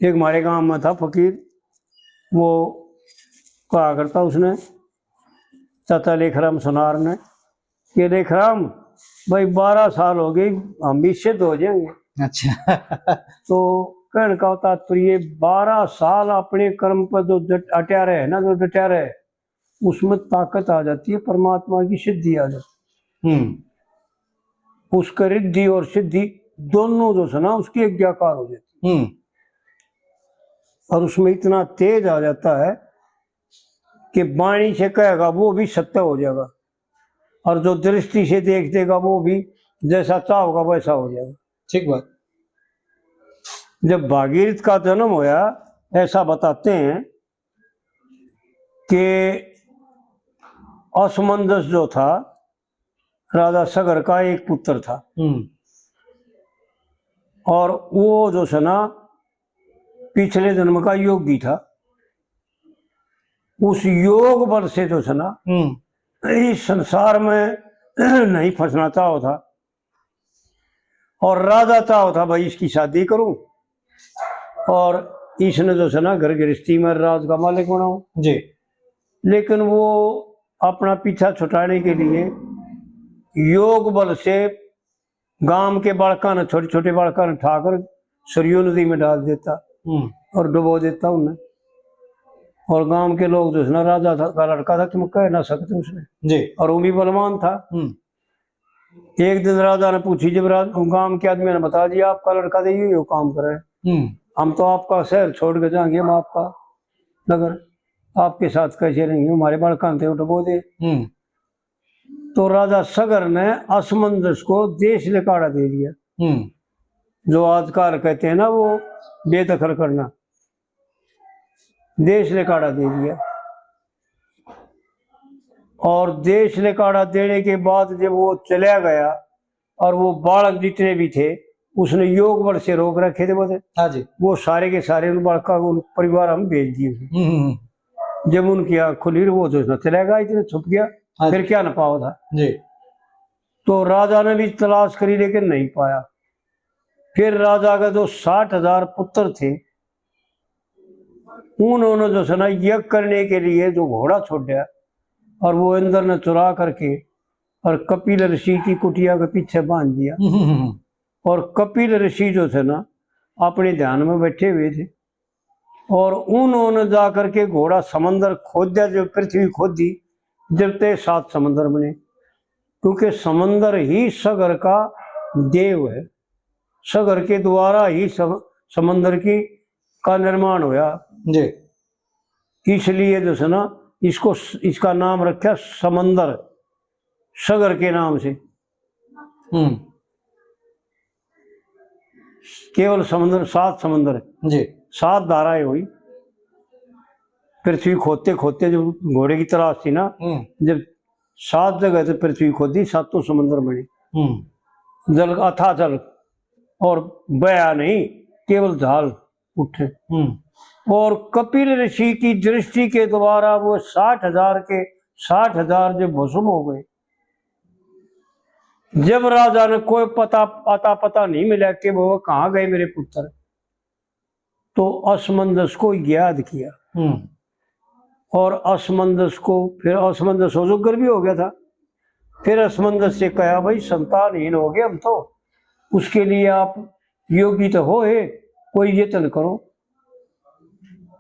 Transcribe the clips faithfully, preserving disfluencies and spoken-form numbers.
एक हमारे गांव में था फकीर, वो कहा करता उसने, चाचा लेखराम सुनार ने, कि लेखराम भाई, बारह साल हो गए, हम भी सिद्ध हो जाएंगे। अच्छा। तो कहने का तात्पर्य, बारह साल अपने कर्म पर जो डट- अट्या रहे ना, जो डट्या रहे, उसमें ताकत आ जाती है, परमात्मा की सिद्धि आ जाती है। हम्म। उसका रिद्धि और सिद्धि दोनों जो है ना, उसकी आज्ञाकार हो जाती है। हम्म। और उसमें इतना तेज आ जाता है कि वाणी से कहेगा वो भी सत्य हो जाएगा, और जो दृष्टि से देख देगा वो भी जैसा चाहोगा वैसा हो जाएगा। ठीक बात। जब भागीरथ का जन्म होया, ऐसा बताते हैं कि असमंजस जो था, राजा सगर का एक पुत्र था, हम्म। और वो जो है ना, पिछले जन्म का योगी था। उस योग बल से जो है ना, हम्म। इस संसार में नहीं फंसना चाहो था, और राजा चाहो था भाई इसकी शादी करूं और इसने जो है ना, घर गृहस्थी में राज का मालिक बनाऊं। जी। लेकिन वो अपना पीछा छुटाने के लिए योग बल से गांव के बालकां ने, छोटे छोटे बालकां ने ठाकर सरयू नदी में डाल देता, हम्म। और डुबो देता उन्हें। और गांव के लोग जो है ना, राजा था, का लड़का था, तुम कह ना सकते उसने। जी। और वो भी बलवान था। हम्म। एक दिन राजा ने पूछी, जब राज-, गांव के आदमी ने बता दिया, "आपका लड़का तो यही काम करे, हम्म। हम तो आपका शहर छोड़ के जाएंगे, हम आपका नगर, आपके साथ कैसे रहेंगे, हमारे बालकां थे उठ बोदे।" हम्म। तो राजा सगर ने असमंजस को देश लिकाड़ा दे दिया, हम्म। जो आजकल कहते हैं ना, वो बेदखल करना, देश लिकाड़ा दे दिया। और देश लिकाड़ा देने के बाद जब वो चला गया और वो बालक जितने भी थे, उसने योग बल से रोक रखे थे, वो थे। हाँ जी। वो सारे के सारे उन बालका को उन परिवार हम भेज दिए। हम्म, हम्म, हम्म। जब उनकी आँख खुली, वो तो उसने चला गया, इतने छुप गया, हाँ फिर जी। क्या न पाओ था। जी। तो राजा ने भी तलाश करी, लेकिन नहीं पाया। फिर राजा का जो साठ हजार पुत्र थे, उन्होंने जो है ना, यज्ञ करने के लिए जो घोड़ा छोड़ा और वो इंद्र ने चुरा करके और कपिल ऋषि की कुटिया के पीछे बांध दिया। हम्म, हम्म, हम्म। और कपिल ऋषि जो थे ना, अपने ध्यान में बैठे हुए थे और उन्होंने जा करके घोड़ा समंदर खोद दिया, जो पृथ्वी खोदी, जब ते सात समंदर बने, क्योंकि समंदर ही सगर का देव है, सगर के द्वारा ही सम-, समंदर की, का निर्माण होया। जी। इसलिए जो है ना, इसको, इसका नाम रखा समंदर, सगर के नाम से। हम्म। केवल समंदर, सात समंदर, जी। सात धाराएं हुई। पृथ्वी खोदते खोदते जो घोड़े की तलाश थी ना, हम्म। जब सात जगह से पृथ्वी खोदी, सातों समंदर बने। हम्म। जल अथाह जल, और बया नहीं, केवल झाल उठे। हम्म। और कपिल ऋषि की दृष्टि के द्वारा वो साठ हजार के साठ हजार जो भस्म हो गए, जब राजा ने कोई पता, अता पता नहीं मिला कि वो कहाँ गए मेरे पुत्र, तो असमंजस को याद किया। हम्म। और असमंजस को, फिर असमंजस उजागर भी हो गया था। फिर असमंजस से कहा, "भाई, संतानहीन हो गए हम तो, उसके लिए आप योगी तो हो है, कोई यत्न करो।"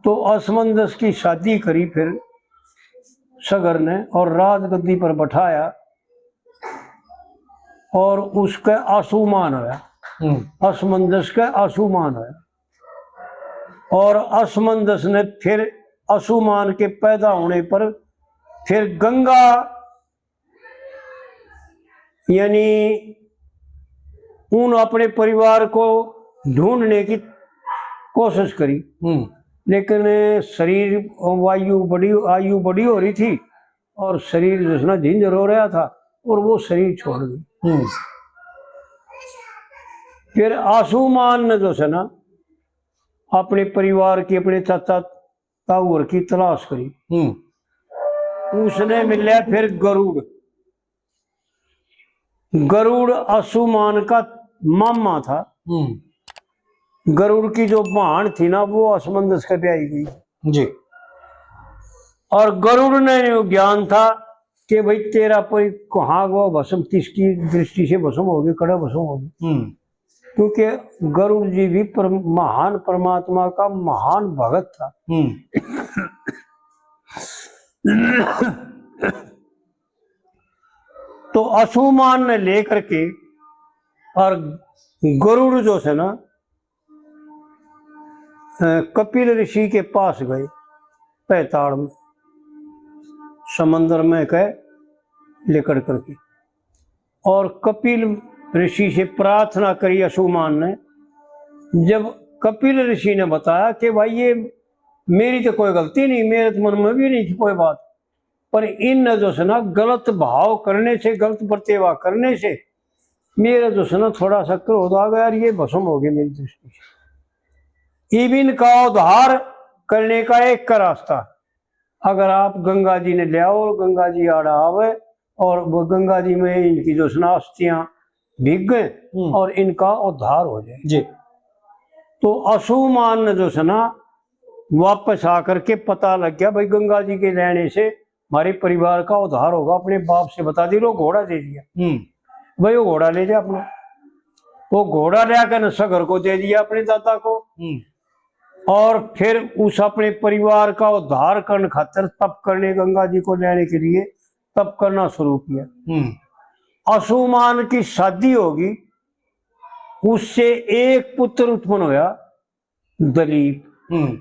तो असमंजस की शादी करी फिर सगर ने और राजगद्दी पर बैठाया और उसके आंसू मान होया। हम्म। असमंजस के आंसू मान होया। और असमंजस ने फिर आंसू मान के पैदा होने पर फिर गंगा, यानी उन अपने परिवार को ढूंढने की कोशिश करी। हम्म। लेकिन शरीर, वायु बड़ी, आयु बड़ी हो रही थी और शरीर जो है ना झिंझर हो रहा था और वो शरीर छोड़ गई। हम्म। फिर आंसू मान ने जो है ना अपने परिवार की, अपने चाचा ताऊ होर की तलाश करी। हम्म। उसने मिला फिर गरुड़। गरुड़ आंसू मान का मामा था। हम्म। गरुड़ की जो भाण थी ना, वो असमंजस के पे आई गई। जी। और गरुड़ ने यो ज्ञान था कि भाई, तेरा कोई कहाँ वो भस्म, किसकी दृष्टि से भस्म होगी, कड़े भस्म होगी। हम्म। क्योंकि गरुड़ जी भी पर-, महान परमात्मा का महान भगत था। हम्म। तो असुमान ने लेकर के और गरुड़ जो से ना, अ, कपिल ऋषि के पास गए, पैताड़ में, समंदर में के लिकड़ करके। और कपिल ऋषि से प्रार्थना करी असुमान ने। जब कपिल ऋषि ने बताया कि भाई, ये मेरी तो कोई गलती नहीं, मेरे तो मन में भी नहीं थी कोई बात, पर इन जो से ना गलत भाव करने से, गलत बर्तेवा करने से मेरा जो से ना थोड़ा सा क्रोध आ गया और ये भस्म हो गई मेरी दृष्टि से। इब इनका उद्धार करने का एक का रास्ता, अगर आप गंगा जी ने ले आओ, गंगा जी आड़ा आवे और वो गंगा जी में इनकी जो से ना अस्थियां भीग गए हम्म। और इनका उद्धार हो जाए। जी। तो असुमान ने जो से ना वापस आकर के पता लग गया, भाई, गंगा जी के रहने से हमारे परिवार का उद्धार होगा। अपने बाप से बता दी, वो घोड़ा दे दिया। हम्म। भाई, वो घोड़ा ले जा अपना। वो घोड़ा ले आकर न सगर को दे दिया अपने दादा को। हम्म। और फिर उस अपने परिवार का उद्धार करने खातर तप करने, गंगा जी को लेने के लिए तप करना शुरू किया। हम्म। असुमान की शादी होगी, उससे एक पुत्र उत्पन्न होया, दलीप। हम्म।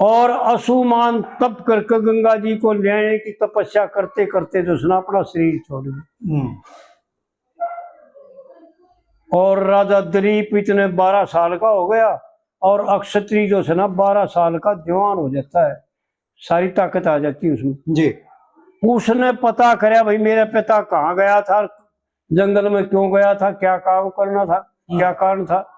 और असुमान तप करके गंगा जी को लेने की तपस्या करते करते जो उसने अपना शरीर छोड़ दिया। हम्म। और राजा दलीप इतने बारह साल का हो गया और अक्षत्री जो है ना, बारह साल का जवान हो जाता है, सारी ताकत आ जाती है उसमें। जी। उसने पता करया, भाई, मेरा पिता कहाँ गया था, जंगल में क्यों गया था, क्या काम करना था, हम्म। क्या कारण था।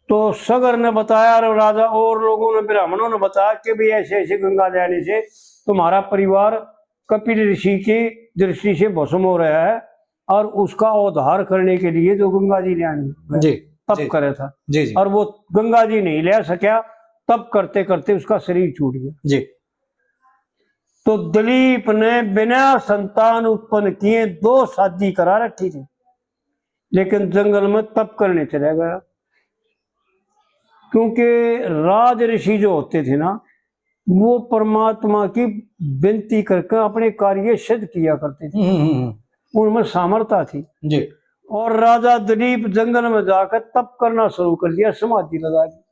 तो सगर ने बताया और राजा और लोगों ने, ब्राह्मणों ने बताया कि भाई, ऐसे ऐसे गंगा जाने से तुम्हारा परिवार कपिल ऋषि की दृष्टि से भस्म हो रहा है और उसका उद्धार करने के लिए जो गंगा जी ने आने जी, तप जी। करे था जी, जी। और वो गंगा जी नहीं ले सका, तप करते करते उसका शरीर छूट गया। जी। तो दलीप ने बिना संतान उत्पन्न किए दो शादी करा रखी थी, लेकिन जंगल में तप करने चला गया, क्योंकि राज ऋषि जो होते थे ना, वो परमात्मा की विनती करके अपने कार्य सिद्ध किया करते थे। हम्म, हम्म, हम्म। उनमें सामर्थ्य थी। जी। और राजा दलीप जंगल में जाकर तप करना शुरू कर दिया, समाधि लगा दी।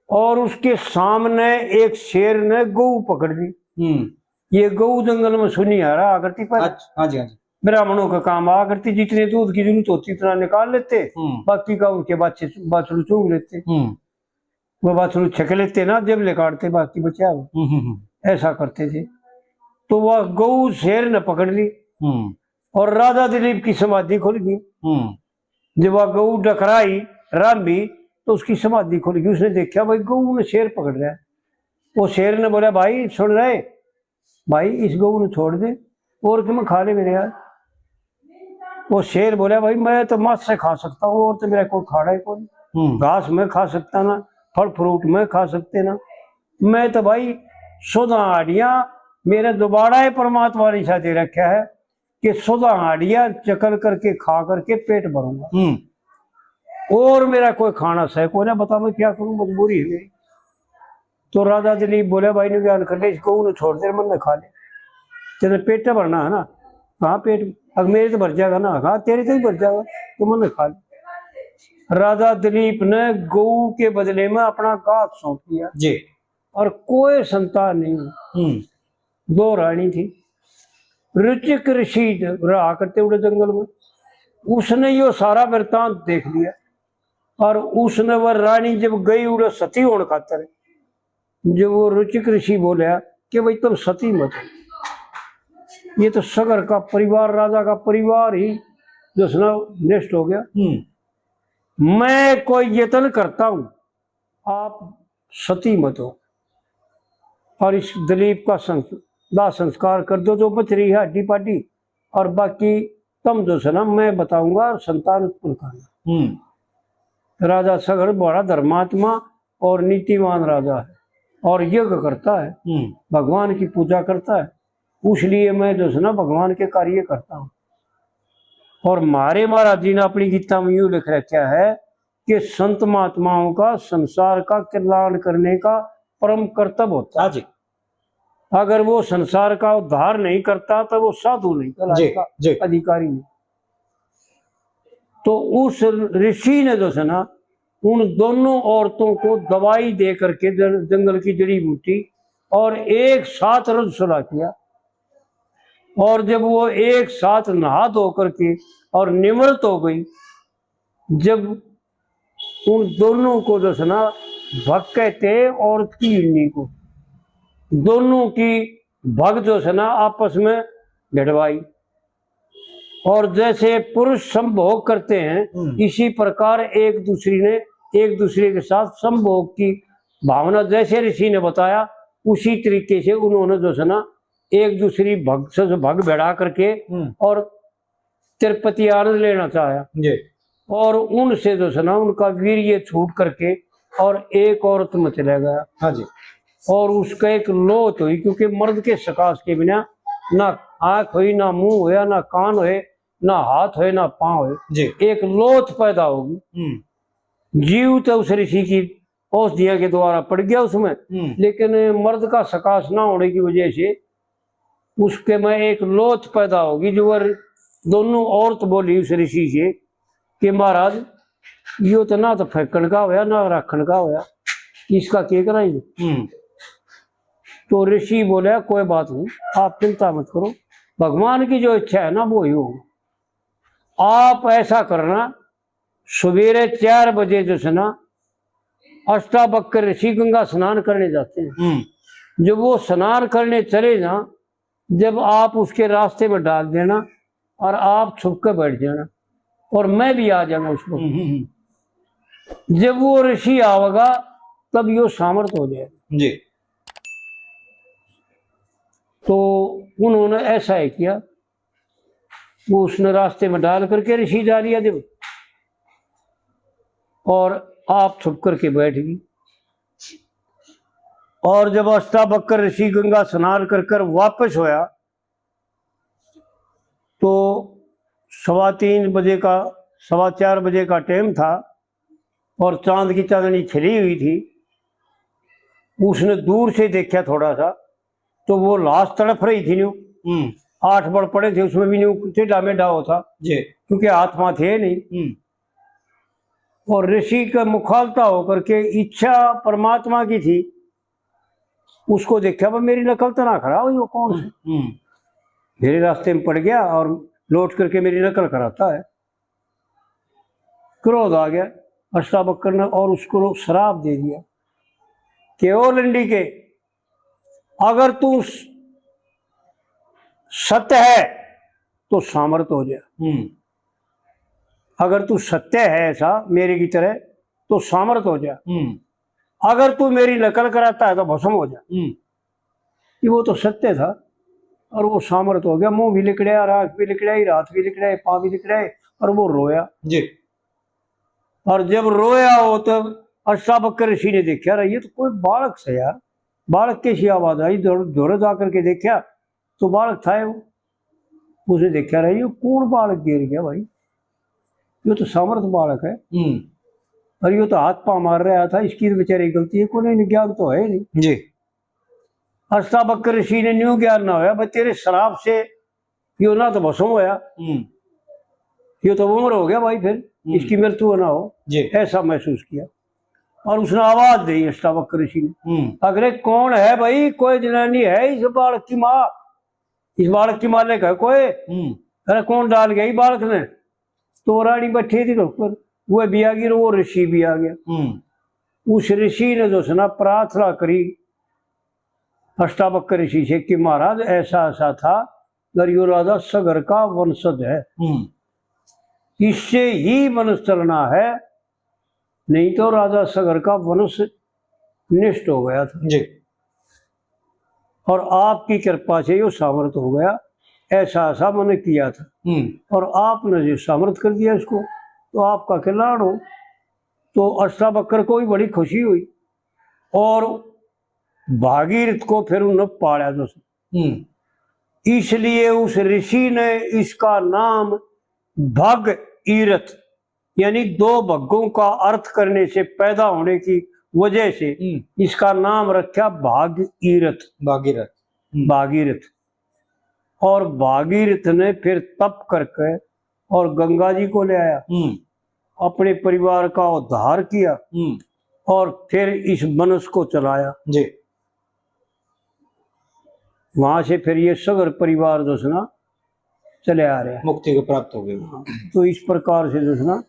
और उसके सामने एक शेर ने गऊ पकड़ ली। हम्म। ये गऊ जंगल में सुनी आ रहा करती पर अच्छा, हाँ जी, हाँ जी। ब्राह्मणों का काम आ करती, जितने दूध की जरूरत होती उतना निकाल लेते, हम्म। बाकी का उनके बच्चे, बछड़ू चूंग लेते। हम्म। वो बछड़ू छक लेते ना, जब ले काटते, बाकी बचा हुआ। हम्म, हम्म, हम्म। ऐसा करते थे। तो वह गऊ शेर ने पकड़ ली हम्म। और राजा दिलीप की समाधि खुल गई। हम्म। जब वह गऊ डकराई, रांभी, तो उसकी समाधि खुल गई। उसने देखा, भाई, गऊ ने शेर पकड़ रहा है। वो शेर ने बोला, भाई, सुन रहे, भाई, इस गऊ ने छोड़ दे और कि मैं खा ले मेरे यार। वो शेर बोला, भाई, मैं तो मांस से खा सकता हूँ और तो मेरा कोई खाना ही कोई। हम्म। घास मैं खा सकता ना, फल फ्रूट मैं खा सकते ना। मैं तो, भाई, सुधा हाडिया, मेरे दोबारा ही परमात्मा ने ऐसा दे रखा है कि सुधा हाडिया चकल करके खा करके पेट भरूंगा। हम्म। और मेरा कोई खाना सह कोई ना, बता मैं क्या करूं, मजबूरी है मेरी। तो राजा दिलीप बोले, भाई ने ज्ञान कर ले, इसको उन्हें छोड़ दे, मन ने खा ले, तेरे पेट भरना है ना। हाँ, पेट, अब मेरे तो भर जाएगा ना। हाँ, तेरे तो ही भर जाएगा, तो मन ने खा ले। राजा दिलीप ने गऊ के बदले में अपना गात सौंप दिया। जी। और कोई संतान नहीं। हम्म। दो रानी थी, रुचिक ऋषि रहा करते उड़े जंगल में। उसने यो सारा वृत्तांत देख लिया और उसने वह रानी जब गई उड़े सती होने खातर, जब वो रुचिक ऋषि बोला कि भाई, तुम सती मत हो, ये तो सगर का परिवार, राजा का परिवार ही जो है ना नष्ट हो गया। हम्म। मैं कोई यत्न करता हूं, आप सती मत हो और इस दिलीप का संस-, दाह संस्कार कर दो, जो बच रही है हड्डी पाडी, और बाकी तुम जो है ना, मैं बताऊंगा और संतान उत्पन्न करना। हम्म। राजा सगर बड़ा धर्मात्मा और नीतिवान राजा है और यज्ञ करता है, हम्म। भगवान की पूजा करता है, उसलिए मैं जो है ना, भगवान के कार्य करता हूँ। और म्हारे महाराज जी ने अपनी गीता में यूं लिख रखा है कि संत महात्माओं का संसार का कल्याण करने का परम कर्तव्य होता है। हाँ जी। अगर वो संसार का उद्धार नहीं करता, तो वो साधु नहीं कहलाएगा, जी, जी। अधिकारी नहीं। तो उस ऋषि ने जो है ना, उन दोनों औरतों को दवाई दे करके, जं-, जंगल की जड़ी बूटी, और एक साथ रज सुलह किया। और जब वो एक साथ नहा धो करके और निवृत्त हो गई, जब उन दोनों को जो है ना, भग कहते हैं औरत की हिरनी को, दोनों की भग जो है ना, आपस में भिड़वाई। और जैसे पुरुष संभोग करते हैं, हम्म। इसी प्रकार एक दूसरी ने, एक दूसरे के साथ संभोग की भावना, जैसे ऋषि ने बताया, उसी तरीके से उन्होंने जो है ना, एक दूसरी भग से भग भिड़ा करके, हम्म। और तृप्ति आनंद लेना चाहा। जी। और उनसे जो है ना, उनका वीर्य छूट करके और एक औरत में चला गया। हाँ जी। और उसका एक लोथ हुई, क्योंकि मर्द के सकाश के बिना ना आँख हुई, ना मुंह होया, ना कान होए, ना हाथ होए, ना पाँव होए। जी। एक लोथ पैदा होगी। हम्म। जीव तो उस ऋषि की औषधियां के द्वारा पड़ गया उसमें, हम्म। लेकिन मर्द का सकाश ना होने की वजह से उसके में एक लोथ पैदा होगी, जो वह दोनों औरत बोली उस ऋषि से कि महाराज, यो तो ना तो फेंकण का होया, ना राखण का होया, इसका के कराई? हम्म। तो ऋषि बोले, कोई बात नहीं, आप चिंता मत करो, भगवान की जो इच्छा है ना, वो ही होगा। आप ऐसा करना, सवेरे चार बजे जो है ना, अष्टावक्र ऋषि गंगा स्नान करने जाते हैं। हम्म। जब वो स्नान करने चले ना, जब आप उसके रास्ते में डाल देना और आप छुप के बैठ जाना और मैं भी आ जाऊंगा उस वक्त। हम्म, हम्म, हम्म। जब वो ऋषि आवेगा, तब यो सामर्थ हो जाएगा। जी। तो उन्होंने ऐसा ही किया। वो उसने रास्ते में डाल करके ऋषि जा लिया जब, और आप छुप करके बैठ गई। और जब अष्टावक्र ऋषि गंगा स्नान कर कर वापस होया, तो सवा तीन बजे का, सवा चार बजे का टाइम था और चांद की चांदनी खिली हुई थी। उसने दूर से देखा थोड़ा सा, तो वो लाश तड़फ रही थी न्यू। हम्म। आठ बड़ पड़े थे, उसमें भी न्यू टेढ़ा मेढ़ा हो था, जी। क्योंकि हाथ माथ है नहीं। हम्म। और ऋषि का मुखालता होकर के इच्छा परमात्मा की थी, उसको देखा, "वो मेरी नकल तो ना करा, वो कौन है? हम्म। मेरे रास्ते में पड़ गया और लौट करके मेरी नकल कराता है।" क्रोध आ गया अष्टावक्र ने और उसको श्राप दे दिया कि ओ लंडी के, अगर तू स-, सत्य है तो सामर्थ हो जा। हम्म। अगर तू सत्य है ऐसा मेरे की तरह तो सामर्थ हो जा। हम्म। अगर तू मेरी नकल कराता है तो भस्म हो जा। हम्म। कि वो तो सत्य था और वो सामर्थ हो गया। मुंह भी लिकड़ाया और आंख भी लिकड़ाई, हाथ भी लिकड़ाए, पाँव भी लिकड़ाए और वो रोया। जी। और जब रोया हो तब अष्टावक्र ऋषि ने देखा, "अरे ये तो कोई बालक से यार, बालक कैसी आवाज आई?" धोरे, धोरे जा करके देखा तो बालक था वो। उसने देखा, "अरे ये कौन बालक गिर गया भाई, ये तो सामर्थ बालक है।" हम्म। और ये तो हाथ पाँव मार रहा था, इसकी तो बेचारी गलती है, कोई नहीं, ज्ञान तो है नहीं। जी। अष्टावक्र ऋषि ने न्यू ज्ञान ना होया, भाई तेरे श्राप से यो ना तो भस्म होया, हम्म। यो तो अमर हो गया भाई, फिर हम्म। इसकी मृत्यु ना हो, जी। ऐसा महसूस किया। और उसने आवाज दी अष्टावक्र ऋषि ने, हम्म। "अरे कौन है भाई, कोई जनानी है इस बालक की माँ, इस बालक की माँ ने कहा कोई, हम्म। अरे कौन डाल गया ये बालक ने?" तो वो रानी बैठी थी ऊपर, वो भी आ गई और वो ऋषि भी आ गया। हम्म। उस ऋषि ने जो है ना प्रार्थना करी अष्टावक्र ऋषि से कि महाराज ऐसा ऐसा था, और यो राजा सगर का वंशज है, हम्म। इससे ही मनुष्य चलना है, नहीं तो राजा सगर का वंश नष्ट हो गया था। जी। और आपकी कृपा से यो सामर्थ हो गया ऐसा ऐसा मैंने किया था, हम्म और आपने जो सामर्थ कर दिया इसको, तो आपका कल्याण हो। तो अष्टावक्र को भी बड़ी खुशी हुई और भागीरथ को फिर उन्हें पाला दोस्त। हम्म इसलिए उस ऋषि ने इसका नाम भागीरथ, यानी दो भगों का अर्थ करने से पैदा होने की वजह से हम्म इसका नाम रखा भागीरथ। भागीरथ। हम्म। भागीरथ। और भागीरथ ने फिर तप करके और गंगा जी को ले आया, हम्म अपने परिवार का उद्धार किया हम्म और फिर इस वंश को चलाया। जी। वहां से फिर ये सगर परिवार जो है ना चले आ रहे हैं। मुक्ति को प्राप्त हो गए। तो इस प्रकार से जो है ना